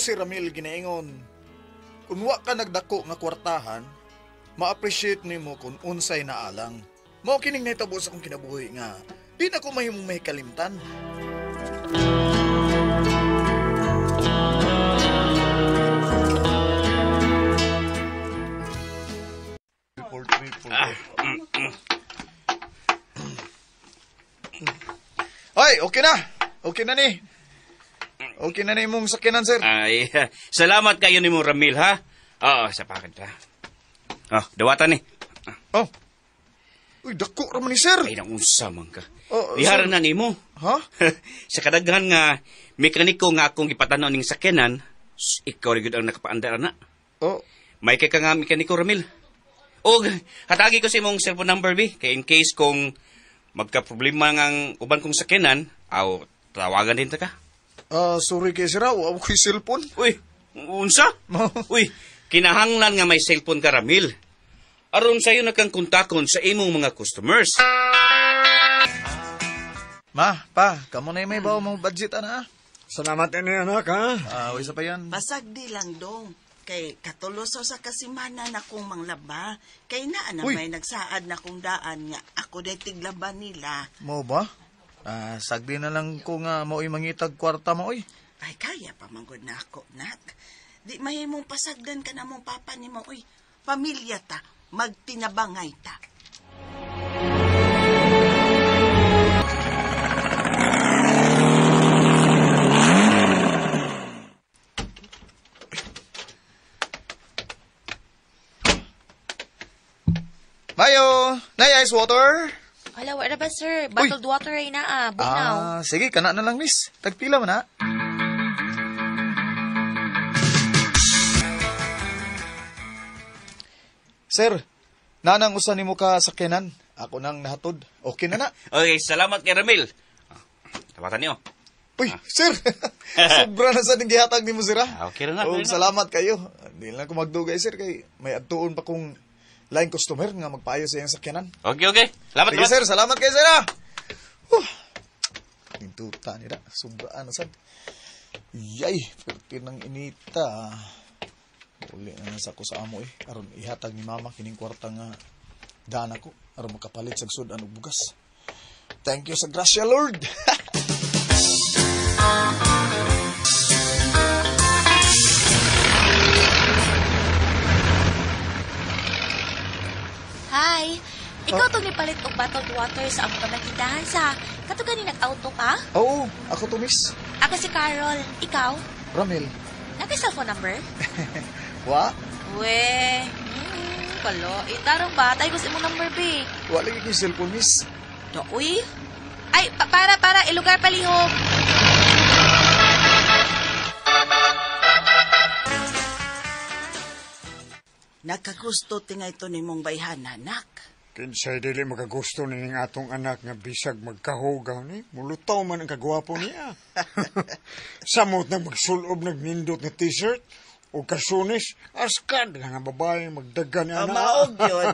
si Ramil ginaingon, kung wa ka nagdako nga kwartahan, ma-appreciate nimo kung unsay naalang. Mao kining nahitabo sa akong kinabuhi nga di na ko mahimong mahikalimtan. Ay, okay na. Okay na ni. Okay na ni imong sakyanan, sir. Ay, salamat kayo ni mo, Ramil, ha? Oo, sa pakit, ha? Oh, dawatan ni. Oh. Uy, dako ra man ni, sir. Ay, naunsa man ka. Oh, Lihara na nimo. Ha? Sa kadaghan nga mekaniko nga akong gipatanaw ning sakyanan, ikaw ra gyud ang nakapaandar na. Oh. May kay ka nga mekaniko, Ramil. Og hatagi ko sa imong cellphone number, bi, kay in case kung magka-problema ngang uban kong sakyanan, aw tawagan din ta ka. Sorry kay sir, wa ko'y cellphone. Uy, unsa? Uy, kinahanglan nga may cellphone ka, Ramil. Aron sayo na kang kontakon sa imong mga customers. Ma, pa, kamo na may bawo mong budget, ana. Salamat ini, anak, ha? Uy, sa pa yan. Basag di lang dong. Kay katuloso sa kasimana na kong manglaba. Kay naa na may nagsaad na kong daan nga ako day tiglaba nila. Mo ba? Sagdi na lang ko nga mao'y mangitag kwarta maoy. Ay, kaya pa manggod na ako, nak. Di mahimong pasagdan ka na mong papa ni mo, uy. Pamilya ta, magtinabangay ta. Mayo, nay ice water. Hala, wala ba, sir? Bottled water ay naa. Bunaw. Sige, kana na lang, miss. Tagpila man, ha? Sir, nanang usa nimo ka sakyanan. Ako nang nahatod. Okay na na. Okay, salamat kay Ramil. Tawatan niyo. Uy, sir! Sobra na sa gihatag nimo, sir, ha? Okay na. Og salamat kayo. Di lang ko magdugay, sir, kay may adtuon pa kong laing customer nga magpaayo sa iyang sakyanan. Okay. Salamat, sige, sir. Salamat kayo, sir, ha? Nintuta nila. Sobraan na sad. Yay! Perti ng inita. Uli na nasa ko sa amo, eh. Aron ihatag ni mama kining kwarta nga dana ko. Aron makapalit sa sudan og bugas. Thank you sa grasya, Lord! Hi! Ikaw itong nipalit og bottled water sa among pamangkindahan sa kato gani nag-auto ka? Oo, ako to, miss. Ako si Carol. Ikaw? Ramil. Naka-cellphone number? Wa? We, kalo. Itarong ba? Tayo ko sa imong number, be. Wa lagi ko cellphone, miss. Do, uy. Ay, para, ilugar palihog. Nakagusto tinga ito ni mong bayhan, anak. Kinsay dili makagusto nining atong anak nga bisag magkahugaw ni, mulutaw man ang kagwapo niya. Samot na magsulob nagnindot nga t-shirt o kasunis, askad nga nga babae magdagan niya na. Maog yun.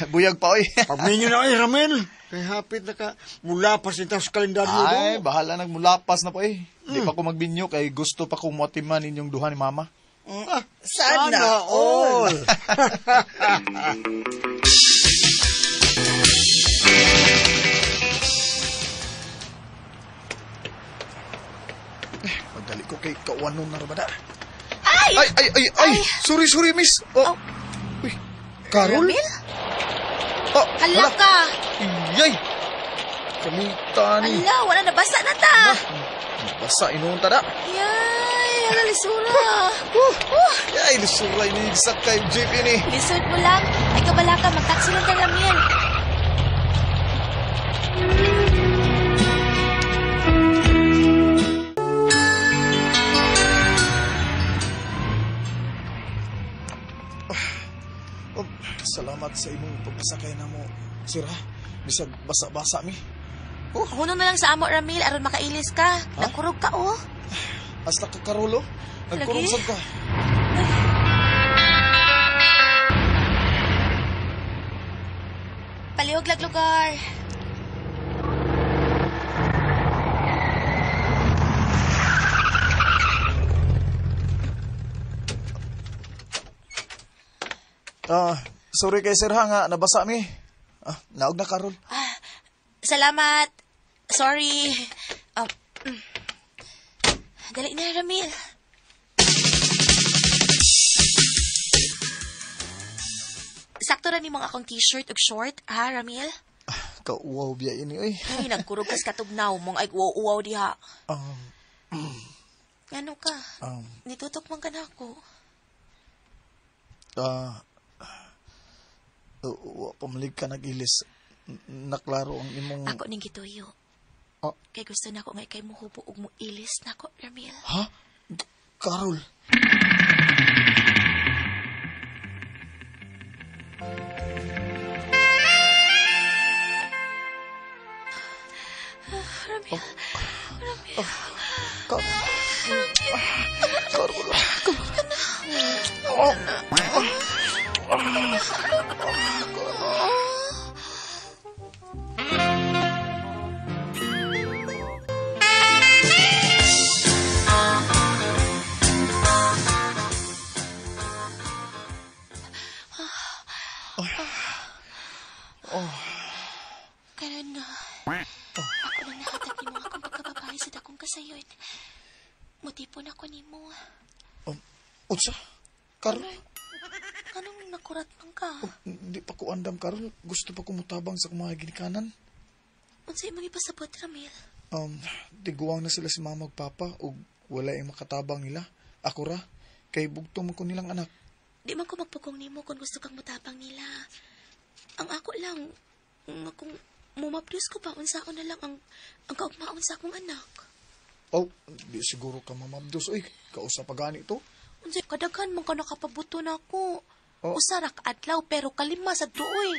Buyag pa, oy. Pagminyo na, oy, Ramil. Kay hapit na ka, mulapas nito sa kalendaryo. Ay, bahala nagmulapas na po, eh. Di pa ko magbinyo kay gusto pa kong motiman inyong duha ni mama. Sana all. Pagdali ko kay kawanon na rabada. Ay! Ay, ay, ay, ay! Sorry, sorry, miss. Oh. Uy, Carol? Ramil? Oh, Hala ka! Iyay! Kalita ni. Hala, wala na. Basa na ta! Basa, inuun ta na. Yay! Hala, lisura! Yay, lisura. Iniigsak kay JP ni. Lisod mo lang. Ay, kabala ka. Magtaksi lang ka, Ramil. Oh, salamat sa imong pagpasakay na mo, sir, ha? Bisag basa-basa mi. Oh. Hunong na lang sa amo, Ramil, aron makailis ka. Ha? Nagkurog ka, oh. Hasta ka, Karolo. Nagkurog Lagi? sad ka. Palihog lag lugar. Sorry kay sir ha nga nabasa mi. Naog na Carol. Salamat. Sorry. Dali na, Ramil. Sakto ra ni mga akong t-shirt ug short, ha, Ramil? Kauwaw biya ini oy. Ay, nagkurog kas katugnaw mong ay uwaw diha. Ano ka? Nitutok man ka na ako. Wa pamalig ka nag-ilis. Naklaro ang imong... Ako ning gituyo. Ah. Kay gusto na ako nga ikay muhubo ug muilis na ako, Ramil. Ha? Carol? Ramil. Ramil. Carol. Karon na. Ako nang nahatag nimo akong pagkababae sa dakong kasayon. Mutipon ako nimo. Unsa? Carol? Anong nakurat man ka? Di pa ko andam, Carol. Gusto pa ko mutabang sa akong mga ginikanan. Unsay imong ipasabot, Ramil? Tiguang na sila si mama ug papa ug wala yung makatabang nila. Ako ra, kay bugtong man ko nilang anak. Di man ko magpugong nimo kung gusto kang mutabang nila. Ang ako lang, nga kung mumabdos ko pa, unsaon na lang ang kaugmaon sa akong anak. Oh, di siguro ka mamabdos. Uy, kausa pa gani to. Unsay kadaghan man ka nakapabuto na ako. Oh. Usa ra ka adlaw pero kalima sa duoy.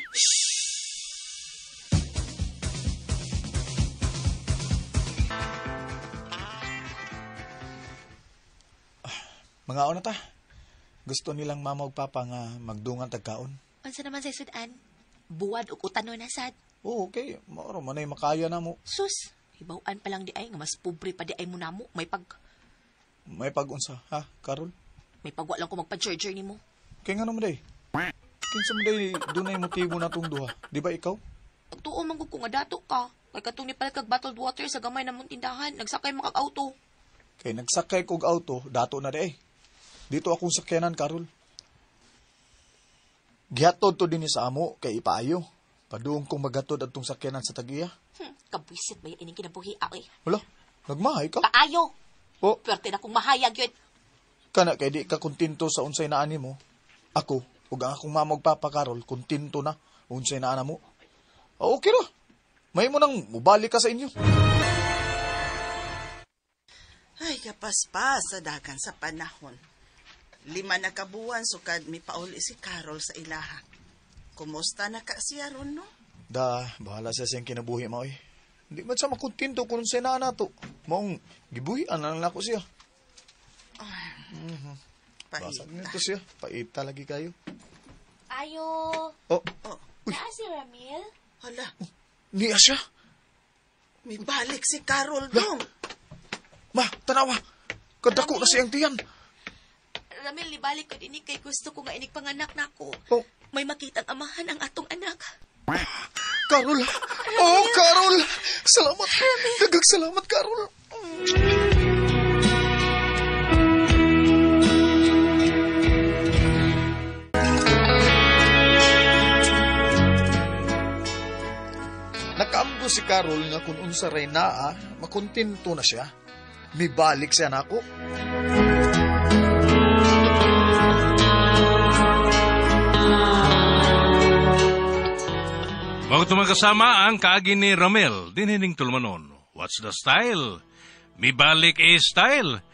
Mangaon na ta. Gusto nilang mama ug papa nga magdungan tagkaon. Unsa naman sa sudan? Buwad ug utano na sad. Oh, okay. Mao manay makaya na mo. Sus, hibaw-an pa lang di ay nga mas pobre pa di ay mo namo. May pag May pag-unsa, ha, Carol? may pagwa lang ko magpa-charger nimo. Kay ngano man day? Kinsa man day dunay motibo natong duha? Di ba ikaw? Pagtuo man gud ko nga dato ka. Kay katong nipalit kag bottled water sa gamay namong tindahan, nagsakay man kag auto. Kay nagsakay kog auto, dato na di ay. Dito akong sakyanan, Carol. Gihatod to dinhi sa amo kay ipaayo. Paduong kong maghatod adtong sakyanan sa tag-iya. Kabwisit ba ining kinabuhi ay? Wala, nagmahay ka. Kaayo. Oh, Pwerte na kong mahayag yun. kana kay di ka kontento sa unsay naani mo. Ako, ug ang akong mama ug papa, Carol, kontento na unsay naana mo. Okay ra. May mo nang mubalik ka sa inyo. Ay, kapaspas sa dagan sa panahon. 5 na kabuwan sukad mi pauli si Carol sa ilaha. Kumusta na ka siya ron, no? Da, bahala siya siyang kinabuhi, maoy. Hindi man siya makontento kung unsay naa nato. Maong gibuhian na lang nako siya. Paita. Basag nito siya. Paita lagi kayo. Ayo. Oh. Oh. Uy. Naa si Ramil? Hala. Niya siya. Mibalik si Carol dong. Ma, tanawa. Kadako na siyang tiyan. Ramil, libalik ko dinhi kay gusto ko nga inig panganak nako. Oh. May makitang amahan ang atong anak. Carol! Oh, Carol! Salamat! Daghang salamat, Carol! Nakaamgo si Carol nga kung unsa ray naa, makontento na siya. Mibalik siya nako. Bago tumang kasama ang kaagi ni Ramil, dinhining tulumanon. What's the style? Mibalik e style.